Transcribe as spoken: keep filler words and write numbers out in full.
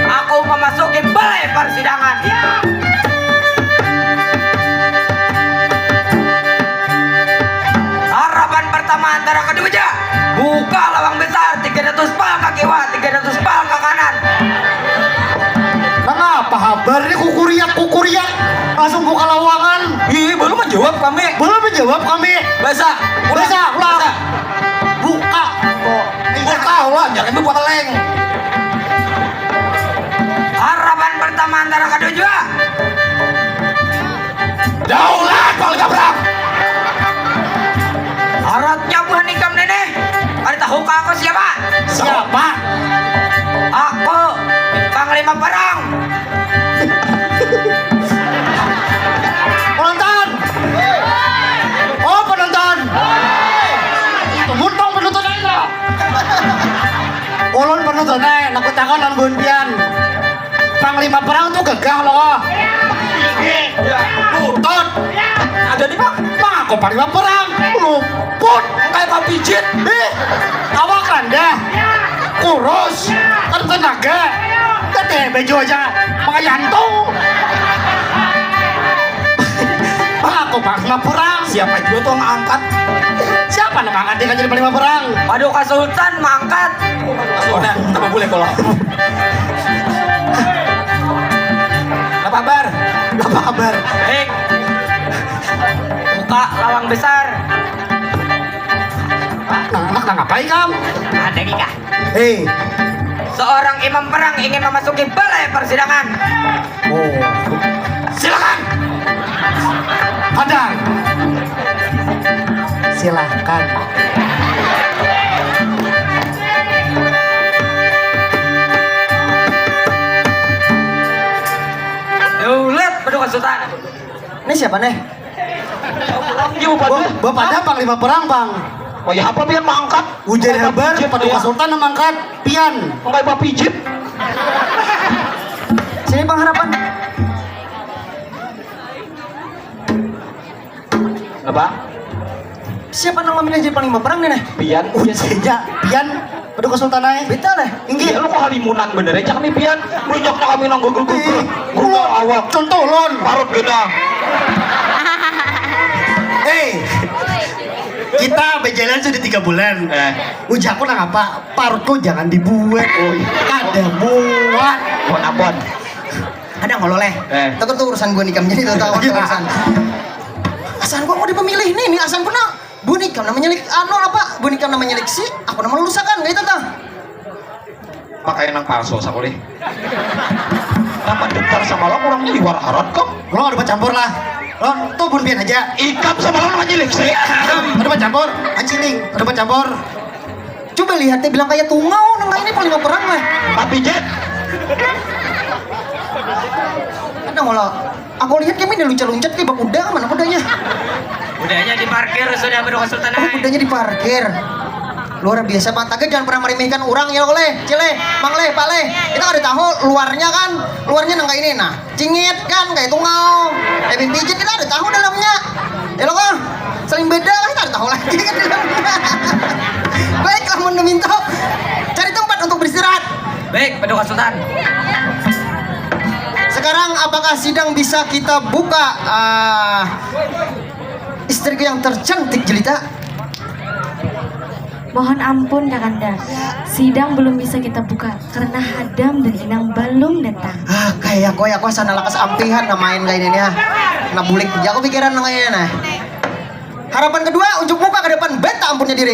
Aku memasuki balai persidangan. Harapan pertama antara kedua ja. Buka lawang besar, tiga ratus pal ke kiwa, tiga ratus pal ke kanan. Nangapa habar ni kukuriak-kukuriak? Langsung buka lawangan. Ih, belum menjawab kami. Belum menjawab kami. Bahasa. Bahasa, ulang. Buka. Oh, buka, ulang. Jangan buka leng. Harapan pertama antara kedua jua. Daulat Bang Gabrak. Haratnya buhan ikam nini. Kada tahu ka aku siapa? Siapa? Aku Panglima Perang. Penonton. Oh penonton. Tunggu dong penonton aja. Ulun penonton aja. Nak kutakan nang buntian. Panglima perang tu gagah loh. Lutut. Ada di mana? Aku panglima perang. Luput. Kayak papijit. Eh, awak rendah. Kurus. Ada tenaga. Teteh baju aja. Pakai jantung. Aku panglima perang. Siapa juga tuh angkat? Siapa nama angkat dia kan jadi panglima perang? Waduh, Kasultan mangkat. Sudah, kita boleh kalau. Apa kabar? Apa kabar? Baik. Buka lawang besar. Nah, anak nang apa ikam? Ada nih kah? Hei. Seorang imam perang ingin memasuki balai persidangan. Oh. Silakan. Hadang. Silakan. Daulat Paduka Sultan. Ini siapa nih? Iya, Bapak. Bapak ada Panglima Perang, Bang. Oh ya, apa pian mangkat? Ujar habar, Paduka Sultan mangkat, pian. Pakai papijit. Sini Bang Harapan. Apa? Siapa nang memilih jadi panglima perang nih? Pian. Ujar pian. Paduka Sultan ai. Beta lah. Inggih. Ya, lu kok halimunan bener ya cak nih pian. Banyaknya kami nang gugur gugur. Guna awak. Contoh ulun. Parut gena. Hei. Kita berjalan sudah tiga bulan. Eh. Ujaku nang apa? Parutku jangan dibuat. Oh, iya. Kada muat. Buat apa? Ada ngololeh. Eh. Itu tuh urusan gue nikam jadi tuh tahu urusan. Asan gue mau dipemilih nih, nih asan pernah Bunikam namanya lik anu apa? Bunikam namanya liksi, aku nama lulusakan kayak itu tuh. Pakai nang palsu sakulih. Nama daftar samalam orang liwar harat kok. Lo ada campur lah. Lo tuh bun pian aja. Ikam samalam namanya liksi. Ada campur. Aciling. Ada campur. Coba lihat dia bilang kayak tungau nang ini paling perang lah. Tapi jet. Ada malah. Aku lihat kami ini luncat-luncat kayak bakuda, mana kudanya? Kudanya diparkir sudah Beduk Sultan. Oh, kudanya diparkir. Luar biasa Bang Taga, jangan pernah meremehkan orang ya oleh Cile, Mang Leh, Pak Leh. Kita ada tahu luarnya kan, luarnya nang kayak ini nah. Cingit kan kayak tungau. Kayak pijit kita ada tahu dalamnya. Ya lo kah? Saling beda lah kita ada tahu lagi kan dalamnya. Baiklah mun minta cari tempat untuk beristirahat. Baik, Beduk Sultan. Sekarang apakah sidang bisa kita buka uh, istriku yang tercantik jelita? Mohon ampun Kakanda, sidang belum bisa kita buka karena Hadam dan Inang belum datang. Ah, kayak aku ya, aku sana lakas ampihan nah main kayak ini ya. Nah bulik aja aku pikiran nang kayak nah. Harapan kedua, untuk buka ke depan beta ampunnya diri.